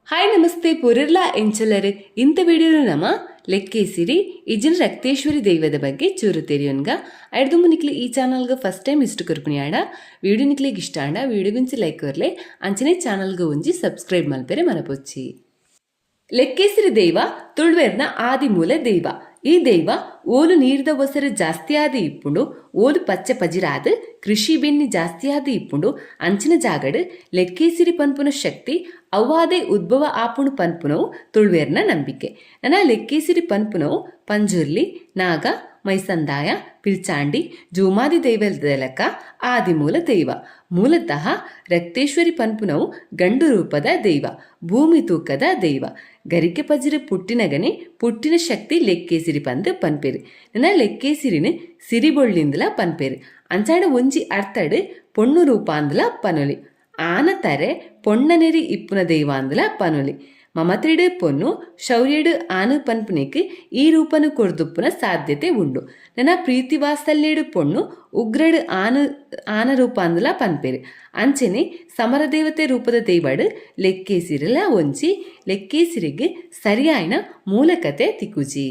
Hi namaste ಪುರಿರ್ಲಾ ಎಂಚಲರ್ ಇಂತ video ನಮ ಲೆಕ್ಕೇಸಿರಿ ಇಜ್ಜಿನ ರಕ್ತೇಶ್ವರಿ ದೈವದ ಬಗ್ಗೆ ಚೂರು ತೆರಿಯೊನ್ಗ. ಐಡ್ದು ನಿಕ್ಲೆ ಈ ಚಾನಲ್ಗೆ ಫಸ್ಟ್ ಟೈಮ್ ಇಷ್ಟ ಕೊರ್ಪುನಿಯಾಡ, ವಿಡಿಯೋ ನಿಕ್ಲೆಗ್ ಇಷ್ಟ ಆಂಡ ವಿಡಿಯೋಗುಂಚಿ ಲೈಕ್ ಕೊರ್ಲೆ, ಅಂಚನೆ ಚಾನಲ್ಗೆ ಒಂಜಿ ಸಬ್ಸ್ಕ್ರೈಬ್ ಮಲ್ಪೆರೆ ಮನಪೊಚ್ಚಿ. ಲೆಕ್ಕೇಸಿರಿ ದೈವ ತುಳುವೆರ್ನ ಆದಿಮೂಲ ದೈವ. ಈ ದೈವ ಓಲು ನೀರ್ದ ಒಸರು ಜಾಸ್ತಿ ಆದ್ ಇಪ್ಪುಂಡು, ಓಲು ಪಚ್ಚೆ ಪಜಿರಾದ್ ಕೃಷಿ ಬೆನ್ನಿ ಜಾಸ್ತಿ ಆದ್ ಇಪ್ಪುಂಡು ಅಂಚಿನ ಜಾಗಡ್ ಲೆಕ್ಕೇಸಿರಿ ಪನ್ಪುನ ಶಕ್ತಿ ಅವ್ವಾದೇ ಉದ್ಭವ ಆಪುಂಡು ಪನ್ಪುನವು ತುಳುವೆರ್ನ ನಂಬಿಕೆ. ನನ ಲೆಕ್ಕೇಸಿರಿ ಪನ್ಪುನವು ಪಂಜುರ್ಲಿ, ನಾಗ, ಮೈಸಂದಾಯ, ಪಿಲ್ಚಾಂಡಿ, ಜೂಮಾದಿ ದೈವದ ಲೆಕ್ಕ ಆದಿಮೂಲ ದೈವ. ಮೂಲತಃ ರಕ್ತೇಶ್ವರಿ ಪನ್ಪುನವು ಗಂಡು ರೂಪದ ದೈವ, ಭೂಮಿ ತೂಕದ ದೈವ. ಗರಿಕೆ ಪಜಿರು ಪುಟ್ಟಿನಗನೆ ಪುಟ್ಟಿನ ಶಕ್ತಿ ಲೆಕ್ಕೇಸಿರಿ ಪಂದ್ ಪನ್ಪೆರ್. ನನ ಲೆಕ್ಕೇಸಿರಿನ್ ಸಿರಿಬೊಳ್ಳಿಂದ್ಲ ಪನ್ಪೆರ್. ಅಂಚಾಂಡ ಒಂಜಿ ಅರ್ಥಡ್ ಪೊಣ್ಣು ರೂಪಾಂದ್ಲ ಪನೊಲಿ. ಆನ ತರೆ ಪೊಣ್ಣ ನೆರಿ ಇಪ್ಪುನ ದೈವಾಂದ್ಲ ಪನೊಲಿ. ಮಮತೆಡ್ ಪೊನ್ನು, ಶೌರ್ಯಡ್ ಆನ್ ಪನ್ಪುನೆಕ್ ಈ ರೂಪನು ಕೊರ್ದುಪ್ಪುನ ಸಾಧ್ಯತೆ ಉಂಡು. ನನ ಪ್ರೀತಿ ವಾತ್ಸಲ್ಯಡ್ ಪೊಣ್ಣು, ಉಗ್ರಡ್ ಆನ್ ಆನ ರೂಪಾಂದ್ಲ ಪನ್ಪೆರ್. ಅಂಚೆನೆ ಸಮರದೇವತೆ ರೂಪದ ದೈವಡ್ ಲೆಕ್ಕೇಸಿರಿಲ ಒಂಜಿ. ಲೆಕ್ಕೇಸಿರಿಗ್ ಸರಿಯಾಯಿನ ಮೂಲಕತೆ ತಿಕ್ಕುಜಿ.